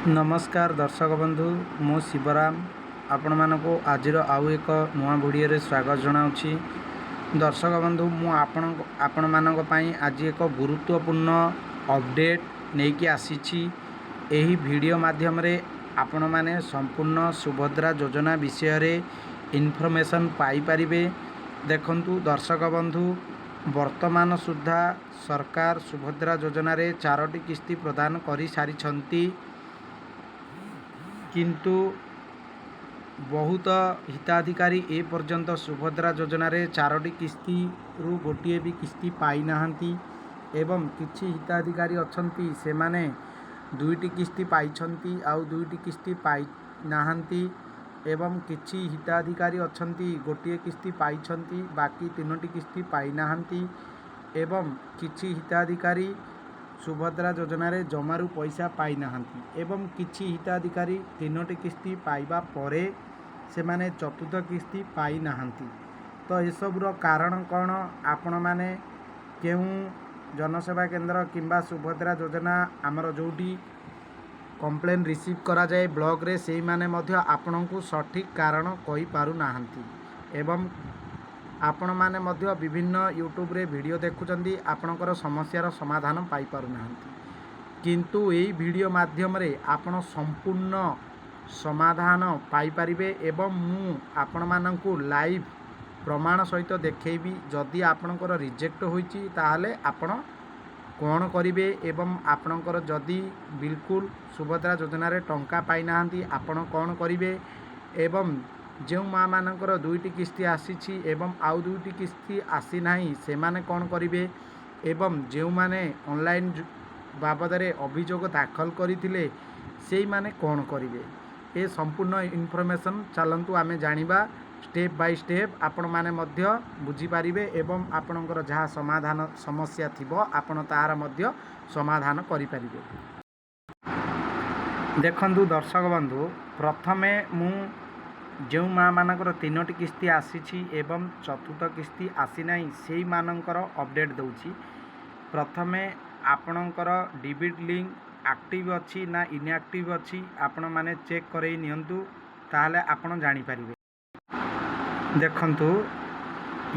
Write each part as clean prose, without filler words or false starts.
ନମସ୍କାର ଦର୍ଶକ ବନ୍ଧୁ, ମୁଁ ଶିବରାମ ଆପଣମାନଙ୍କୁ ଆଜିର ଆଉ ଏକ ନୂଆ ଭିଡ଼ିଓରେ ସ୍ୱାଗତ ଜଣାଉଛି। ଦର୍ଶକ ବନ୍ଧୁ, ମୁଁ ଆପଣମାନଙ୍କ ପାଇଁ ଆଜି ଏକ ଗୁରୁତ୍ୱପୂର୍ଣ୍ଣ ଅପଡ଼େଟ୍ ନେଇକି ଆସିଛି। ଏହି ଭିଡ଼ିଓ ମାଧ୍ୟମରେ ଆପଣମାନେ ସମ୍ପୂର୍ଣ୍ଣ ସୁଭଦ୍ରା ଯୋଜନା ବିଷୟରେ ଇନଫର୍ମେସନ୍ ପାଇପାରିବେ। ଦେଖନ୍ତୁ ଦର୍ଶକ ବନ୍ଧୁ, ବର୍ତ୍ତମାନ ସୁଦ୍ଧା ସରକାର ସୁଭଦ୍ରା ଯୋଜନାରେ ଚାରୋଟି କିସ୍ତି ପ୍ରଦାନ କରିସାରିଛନ୍ତି, କିନ୍ତୁ ବହୁତ ହିତାଧିକାରୀ ଏ ପର୍ଯ୍ୟନ୍ତ ସୁଭଦ୍ରା ଯୋଜନାରେ ଚାରୋଟି କିସ୍ତିରୁ ଗୋଟିଏ ବି କିସ୍ତି ପାଇନାହାନ୍ତି ଏବଂ କିଛି ହିତାଧିକାରୀ ଅଛନ୍ତି, ସେମାନେ ଦୁଇଟି କିସ୍ତି ପାଇଛନ୍ତି, ଆଉ ଦୁଇଟି କିସ୍ତି ପାଇନାହାନ୍ତି ଏବଂ କିଛି ହିତାଧିକାରୀ ଅଛନ୍ତି, ଗୋଟିଏ କିସ୍ତି ପାଇଛନ୍ତି, ବାକି ତିନୋଟି କିସ୍ତି ପାଇନାହାନ୍ତି ଏବଂ କିଛି ହିତାଧିକାରୀ ସୁଭଦ୍ରା ଯୋଜନାରେ ଜମାରୁ ପଇସା ପାଇନାହାନ୍ତି ଏବଂ କିଛି ହିତାଧିକାରୀ ତିନୋଟି କିସ୍ତି ପାଇବା ପରେ ସେମାନେ ଚତୁର୍ଥ କିସ୍ତି ପାଇନାହାନ୍ତି। ତ ଏସବୁର କାରଣ କ'ଣ? ଆପଣମାନେ କେଉଁ ଜନସେବା କେନ୍ଦ୍ର କିମ୍ବା ସୁଭଦ୍ରା ଯୋଜନା ଆମର ଯେଉଁଠି କମ୍ପ୍ଲେନ୍ ରିସିଭ୍ କରାଯାଏ ବ୍ଲକରେ, ସେଇମାନେ ମଧ୍ୟ ଆପଣଙ୍କୁ ସଠିକ୍ କାରଣ କହିପାରୁନାହାନ୍ତି ଏବଂ ଆପଣମାନେ ମଧ୍ୟ ବିଭିନ୍ନ ୟୁଟ୍ୟୁବରେ ଭିଡ଼ିଓ ଦେଖୁଛନ୍ତି, ଆପଣଙ୍କର ସମସ୍ୟାର ସମାଧାନ ପାଇପାରୁନାହାନ୍ତି। କିନ୍ତୁ ଏଇ ଭିଡ଼ିଓ ମାଧ୍ୟମରେ ଆପଣ ସମ୍ପୂର୍ଣ୍ଣ ସମାଧାନ ପାଇପାରିବେ ଏବଂ ମୁଁ ଆପଣମାନଙ୍କୁ ଲାଇଭ୍ ପ୍ରମାଣ ସହିତ ଦେଖେଇବି, ଯଦି ଆପଣଙ୍କର ରିଜେକ୍ଟ ହୋଇଛି ତାହେଲେ ଆପଣ କ'ଣ କରିବେ ଏବଂ ଆପଣଙ୍କର ଯଦି ବିଲକୁଲ ସୁଭଦ୍ରା ଯୋଜନାରେ ଟଙ୍କା ପାଇନାହାନ୍ତି, ଆପଣ କ'ଣ କରିବେ ଏବଂ ଯେଉଁ ମାଆମାନଙ୍କର ଦୁଇଟି କିସ୍ତି ଆସିଛି ଏବଂ ଆଉ ଦୁଇଟି କିସ୍ତି ଆସିନାହିଁ, ସେମାନେ କ'ଣ କରିବେ ଏବଂ ଯେଉଁମାନେ ଅନଲାଇନ୍ ବାବଦରେ ଅଭିଯୋଗ ଦାଖଲ କରିଥିଲେ, ସେଇମାନେ କ'ଣ କରିବେ, ଏ ସମ୍ପୂର୍ଣ୍ଣ ଇନଫର୍ମେସନ୍ ଚାଲନ୍ତୁ ଆମେ ଜାଣିବା ଷ୍ଟେପ୍ ବାଇ ଷ୍ଟେପ୍। ଆପଣମାନେ ମଧ୍ୟ ବୁଝିପାରିବେ ଏବଂ ଆପଣଙ୍କର ଯାହା ସମାଧାନ ସମସ୍ୟା ଥିବ, ଆପଣ ତାହାର ମଧ୍ୟ ସମାଧାନ କରିପାରିବେ। ଦେଖନ୍ତୁ ଦର୍ଶକ ବନ୍ଧୁ, ପ୍ରଥମେ ମୁଁ ଯେଉଁ ମାଆମାନଙ୍କର ତିନୋଟି କିସ୍ତି ଆସିଛି ଏବଂ ଚତୁର୍ଥ କିସ୍ତି ଆସିନାହିଁ, ସେଇମାନଙ୍କର ଅପଡ଼େଟ୍ ଦେଉଛି। ପ୍ରଥମେ ଆପଣଙ୍କର ଡିବିଟି ଲିଙ୍କ ଆକ୍ଟିଭ୍ ଅଛି ନା ଇନ୍ଆକ୍ଟିଭ୍ ଅଛି, ଆପଣମାନେ ଚେକ୍ କରେଇ ନିଅନ୍ତୁ, ତାହେଲେ ଆପଣ ଜାଣିପାରିବେ। ଦେଖନ୍ତୁ,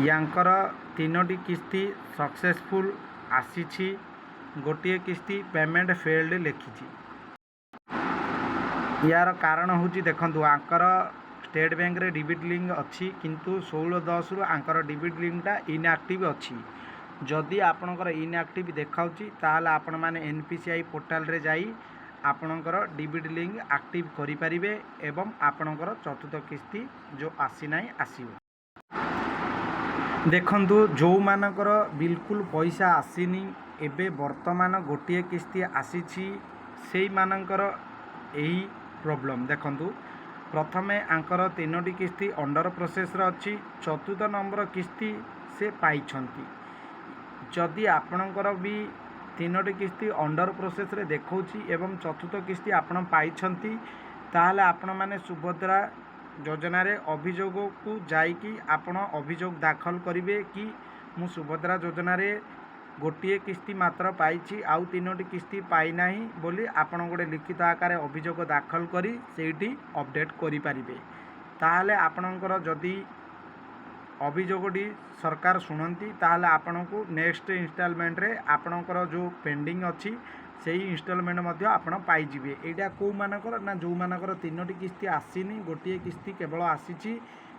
ୟାଙ୍କର ତିନୋଟି କିସ୍ତି ସକ୍ସେସଫୁଲ୍ ଆସିଛି, ଗୋଟିଏ କିସ୍ତି ପେମେଣ୍ଟ ଫେଲ୍ଡ ଲେଖିଛି। ୟାର କାରଣ ହେଉଛି, ଦେଖନ୍ତୁ, ୟାଙ୍କର ଷ୍ଟେଟ୍ ବ୍ୟାଙ୍କରେ ଡିବିଟି ଲିଙ୍କ ଅଛି, କିନ୍ତୁ 16/10ରୁ ୟାଙ୍କର ଡିବିଟି ଲିଙ୍କଟା ଇନ୍ଆକ୍ଟିଭ୍ ଅଛି। ଯଦି ଆପଣଙ୍କର ଇନ୍ଆକ୍ଟିଭ୍ ଦେଖାଉଛି, ତାହେଲେ ଆପଣମାନେ ଏନ୍ ପି ସି I ପୋର୍ଟାଲରେ ଯାଇ ଆପଣଙ୍କର ଡିବିଟି ଲିଙ୍କ ଆକ୍ଟିଭ୍ କରିପାରିବେ ଏବଂ ଆପଣଙ୍କର ଚତୁର୍ଥ କିସ୍ତି ଯେଉଁ ଆସିନାହିଁ, ଆସିବ। ଦେଖନ୍ତୁ, ଯେଉଁମାନଙ୍କର ବିଲକୁଲ ପଇସା ଆସିନି, ଏବେ ବର୍ତ୍ତମାନ ଗୋଟିଏ କିସ୍ତି ଆସିଛି, ସେଇମାନଙ୍କର ଏହି ପ୍ରୋବ୍ଲେମ୍। ଦେଖନ୍ତୁ, ପ୍ରଥମେ ୟାଙ୍କର ତିନୋଟି କିସ୍ତି ଅଣ୍ଡର ପ୍ରୋସେସ୍ରେ ଅଛି, ଚତୁର୍ଥ ନମ୍ବର କିସ୍ତି ସେ ପାଇଛନ୍ତି। ଯଦି ଆପଣଙ୍କର ବି ତିନୋଟି କିସ୍ତି ଅଣ୍ଡର ପ୍ରୋସେସ୍ରେ ଦେଖାଉଛି ଏବଂ ଚତୁର୍ଥ କିସ୍ତି ଆପଣ ପାଇଛନ୍ତି, ତାହେଲେ ଆପଣମାନେ ସୁଭଦ୍ରା ଯୋଜନାରେ ଅଭିଯୋଗକୁ ଯାଇକି ଆପଣ ଅଭିଯୋଗ ଦାଖଲ କରିବେ କି ମୁଁ ସୁଭଦ୍ରା ଯୋଜନାରେ ଗୋଟିଏ କିସ୍ତି ମାତ୍ର ପାଇଛି, ଆଉ ତିନୋଟି କିସ୍ତି ପାଇନାହିଁ ବୋଲି ଆପଣ ଗୋଟେ ଲିଖିତ ଆକାରରେ ଅଭିଯୋଗ ଦାଖଲ କରି ସେଇଠି ଅପଡ଼େଟ୍ କରିପାରିବେ। ତାହେଲେ ଆପଣଙ୍କର ଯଦି ଅଭିଯୋଗଟି ସରକାର ଶୁଣନ୍ତି, ତାହେଲେ ଆପଣଙ୍କୁ ନେକ୍ସଟ ଇନଷ୍ଟଲମେଣ୍ଟରେ ଆପଣଙ୍କର ଯେଉଁ ପେଣ୍ଡିଂ ଅଛି, ସେଇ ଇନଷ୍ଟଲମେଣ୍ଟ ମଧ୍ୟ ଆପଣ ପାଇଯିବେ। ଏଇଟା କେଉଁମାନଙ୍କର ନା ଯେଉଁମାନଙ୍କର ତିନୋଟି କିସ୍ତି ଆସିନି, ଗୋଟିଏ କିସ୍ତି କେବଳ ଆସିଛି,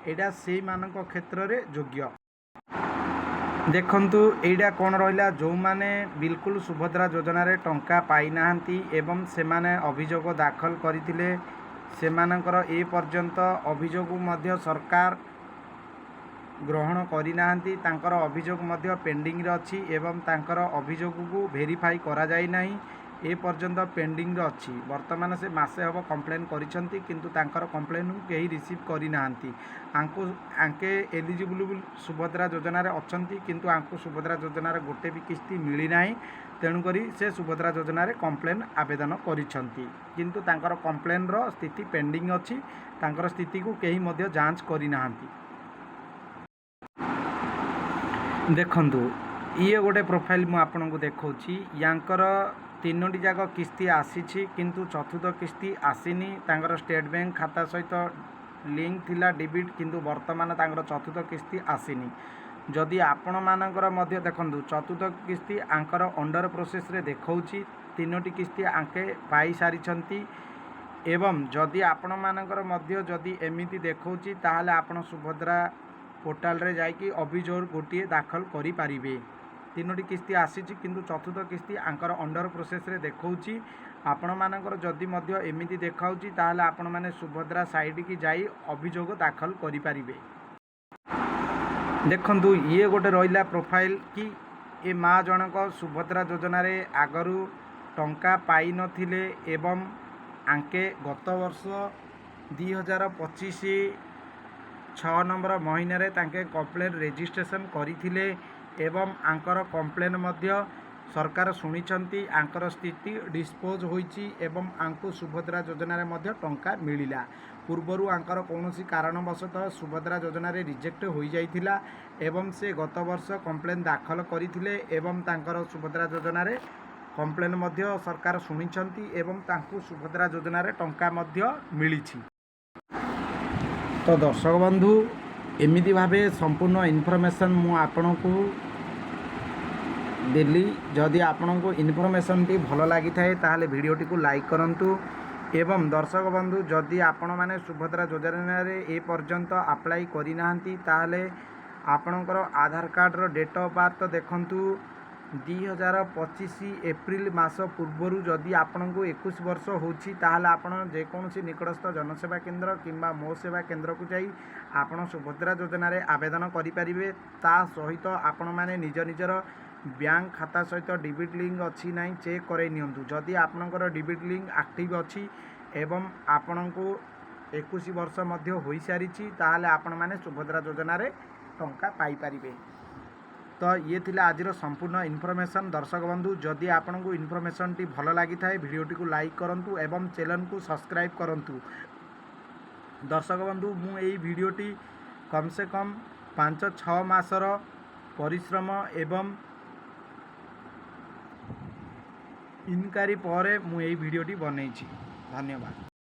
ଏଇଟା ସେଇମାନଙ୍କ କ୍ଷେତ୍ରରେ ଯୋଗ୍ୟ। ଦେଖନ୍ତୁ, ଏଇଟା କ'ଣ ରହିଲା? ଯେଉଁମାନେ ବିଲକୁଲ ସୁଭଦ୍ରା ଯୋଜନାରେ ଟଙ୍କା ପାଇନାହାନ୍ତି ଏବଂ ସେମାନେ ଅଭିଯୋଗ ଦାଖଲ କରିଥିଲେ, ସେମାନଙ୍କର ଏ ପର୍ଯ୍ୟନ୍ତ ଅଭିଯୋଗ ମଧ୍ୟ ସରକାର ଗ୍ରହଣ କରିନାହାନ୍ତି। ତାଙ୍କର ଅଭିଯୋଗ ମଧ୍ୟ ପେଣ୍ଡିଂରେ ଅଛି ଏବଂ ତାଙ୍କର ଅଭିଯୋଗକୁ ଭେରିଫାଇ କରାଯାଇ ନାହିଁ, ଏ ପର୍ଯ୍ୟନ୍ତ ପେଣ୍ଡିଂରେ ଅଛି। ବର୍ତ୍ତମାନ ସେ ମାସେ ହେବ କମ୍ପ୍ଲେନ୍ କରିଛନ୍ତି, କିନ୍ତୁ ତାଙ୍କର କମ୍ପ୍ଲେନ୍କୁ କେହି ରିସିଭ୍ କରିନାହାନ୍ତି। ଆଙ୍କେ ଏଲିଜିବୁଲ୍ ସୁଭଦ୍ରା ଯୋଜନାରେ ଅଛନ୍ତି, କିନ୍ତୁ ଆଙ୍କୁ ସୁଭଦ୍ରା ଯୋଜନାରେ ଗୋଟେ ବି କିସ୍ତି ମିଳିନାହିଁ। ତେଣୁକରି ସେ ସୁଭଦ୍ରା ଯୋଜନାରେ କମ୍ପ୍ଲେନ୍ ଆବେଦନ କରିଛନ୍ତି, କିନ୍ତୁ ତାଙ୍କର କମ୍ପ୍ଲେନ୍ର ସ୍ଥିତି ପେଣ୍ଡିଂ ଅଛି। ତାଙ୍କର ସ୍ଥିତିକୁ କେହି ମଧ୍ୟ ଯାଞ୍ଚ କରିନାହାନ୍ତି। ଦେଖନ୍ତୁ, ଇଏ ଗୋଟେ ପ୍ରୋଫାଇଲ୍ ମୁଁ ଆପଣଙ୍କୁ ଦେଖାଉଛି। ୟାଙ୍କର ତିନୋଟି ଯାକ କିସ୍ତି ଆସିଛି, କିନ୍ତୁ ଚତୁର୍ଥ କିସ୍ତି ଆସିନି। ତାଙ୍କର ଷ୍ଟେଟ୍ ବ୍ୟାଙ୍କ ଖାତା ସହିତ ଲିଙ୍କ ଥିଲା ଡିବିଟ୍, କିନ୍ତୁ ବର୍ତ୍ତମାନ ତାଙ୍କର ଚତୁର୍ଥ କିସ୍ତି ଆସିନି। ଯଦି ଆପଣମାନଙ୍କର ମଧ୍ୟ, ଦେଖନ୍ତୁ, ଚତୁର୍ଥ କିସ୍ତି ଆଙ୍କର ଅଣ୍ଡର ପ୍ରୋସେସ୍ରେ ଦେଖାଉଛି। ତିନୋଟି କିସ୍ତି ଆଙ୍କେ ପାଇସାରିଛନ୍ତି। ଏବଂ ଯଦି ଆପଣମାନଙ୍କର ମଧ୍ୟ ଯଦି ଏମିତି ଦେଖାଉଛି, ତାହେଲେ ଆପଣ ସୁଭଦ୍ରା ପୋର୍ଟାଲରେ ଯାଇକି ଅଭିଯୋଗ ଗୋଟିଏ ଦାଖଲ କରିପାରିବେ। ତିନୋଟି କିସ୍ତି ଆସିଛି, କିନ୍ତୁ ଚତୁର୍ଥ କିସ୍ତି ଆଙ୍କର ଅଣ୍ଡର ପ୍ରୋସେସ୍ରେ ଦେଖାଉଛି। ଆପଣମାନଙ୍କର ଯଦି ମଧ୍ୟ ଏମିତି ଦେଖାଉଛି, ତାହେଲେ ଆପଣମାନେ ସୁଭଦ୍ରା ସାଇଟ୍କି ଯାଇ ଅଭିଯୋଗ ଦାଖଲ କରିପାରିବେ। ଦେଖନ୍ତୁ, ଇଏ ଗୋଟେ ରହିଲା ପ୍ରୋଫାଇଲ୍ କି ଏ ମା ଜଣକ ସୁଭଦ୍ରା ଯୋଜନାରେ ଆଗରୁ ଟଙ୍କା ପାଇନଥିଲେ ଏବଂ ଆଙ୍କେ ଗତ ବର୍ଷ 2025 6 ନମ୍ବର ମହିନାରେ ତାଙ୍କେ କମ୍ପ୍ଲେନ୍ ରେଜିଷ୍ଟ୍ରେସନ୍ କରିଥିଲେ ଏବଂ ଆଙ୍କର କମ୍ପ୍ଲେନ୍ ମଧ୍ୟ ସରକାର ଶୁଣିଛନ୍ତି। ଆଙ୍କର ସ୍ଥିତି ଡିସ୍ପୋଜ୍ ହୋଇଛି ଏବଂ ଆଙ୍କୁ ସୁଭଦ୍ରା ଯୋଜନାରେ ମଧ୍ୟ ଟଙ୍କା ମିଳିଲା। ପୂର୍ବରୁ ଆଙ୍କର କୌଣସି କାରଣବଶତଃ ସୁଭଦ୍ରା ଯୋଜନାରେ ରିଜେକ୍ଟ ହୋଇଯାଇଥିଲା ଏବଂ ସେ ଗତ ବର୍ଷ କମ୍ପ୍ଲେନ୍ ଦାଖଲ କରିଥିଲେ ଏବଂ ତାଙ୍କର ସୁଭଦ୍ରା ଯୋଜନାରେ କମ୍ପ୍ଲେନ୍ ମଧ୍ୟ ସରକାର ଶୁଣିଛନ୍ତି ଏବଂ ତାଙ୍କୁ ସୁଭଦ୍ରା ଯୋଜନାରେ ଟଙ୍କା ମଧ୍ୟ ମିଳିଛି। ତ ଦର୍ଶକ ବନ୍ଧୁ, ଏମିତି ଭାବେ ସମ୍ପୂର୍ଣ୍ଣ ଇନଫର୍ମେସନ୍ ମୁଁ ଆପଣଙ୍କୁ ଦେଲି। ଯଦି ଆପଣଙ୍କୁ ଇନଫର୍ମେସନ୍ଟି ଭଲ ଲାଗିଥାଏ, ତାହେଲେ ଭିଡ଼ିଓଟିକୁ ଲାଇକ୍ କରନ୍ତୁ। ଏବଂ ଦର୍ଶକ ବନ୍ଧୁ, ଯଦି ଆପଣମାନେ ସୁଭଦ୍ରା ଯୋଜନାରେ ଏ ପର୍ଯ୍ୟନ୍ତ ଆପ୍ଲାଏ କରିନାହାନ୍ତି, ତାହେଲେ ଆପଣଙ୍କର ଆଧାର କାର୍ଡ଼ର ଡେଟ୍ ଅଫ୍ ବାର୍ଥ ଦେଖନ୍ତୁ, 2025 ଏପ୍ରିଲ ମାସ ପୂର୍ବରୁ ଯଦି ଆପଣଙ୍କୁ 21 ବର୍ଷ ହେଉଛି, ତାହେଲେ ଆପଣ ଯେକୌଣସି ନିକଟସ୍ଥ ଜନସେବା କେନ୍ଦ୍ର କିମ୍ବା ମୋ ସେବା କେନ୍ଦ୍ରକୁ ଯାଇ ଆପଣ ସୁଭଦ୍ରା ଯୋଜନାରେ ଆବେଦନ କରିପାରିବେ। ତା ସହିତ ଆପଣମାନେ ନିଜ ନିଜର ବ୍ୟାଙ୍କ ଖାତା ସହିତ ଡିବିଟ୍ ଲିଙ୍କ ଅଛି ନାହିଁ ଚେକ୍ କରାଇ ନିଅନ୍ତୁ। ଯଦି ଆପଣଙ୍କର ଡିବିଟ୍ ଲିଙ୍କ ଆକ୍ଟିଭ୍ ଅଛି ଏବଂ ଆପଣଙ୍କୁ 21 ବର୍ଷ ମଧ୍ୟ ହୋଇସାରିଛି, ତାହେଲେ ଆପଣମାନେ ସୁଭଦ୍ରା ଯୋଜନାରେ ଟଙ୍କା ପାଇପାରିବେ। ତ ଇଏ ଥିଲା ଆଜିର ସମ୍ପୂର୍ଣ୍ଣ ଇନଫର୍ମେସନ୍। ଦର୍ଶକ ବନ୍ଧୁ, ଯଦି ଆପଣଙ୍କୁ ଇନଫର୍ମେସନ୍ଟି ଭଲ ଲାଗିଥାଏ, ଭିଡ଼ିଓଟିକୁ ଲାଇକ୍ କରନ୍ତୁ ଏବଂ ଚ୍ୟାନେଲକୁ ସବସ୍କ୍ରାଇବ୍ କରନ୍ତୁ। ଦର୍ଶକ ବନ୍ଧୁ, ମୁଁ ଏଇ ଭିଡ଼ିଓଟି କମ୍ ସେ କମ୍ 5-6 ମାସର ପରିଶ୍ରମ ଏବଂ ଇନକ୍ୱାରି ପରେ ମୁଁ ଏଇ ଭିଡ଼ିଓଟି ବନେଇଛି। ଧନ୍ୟବାଦ।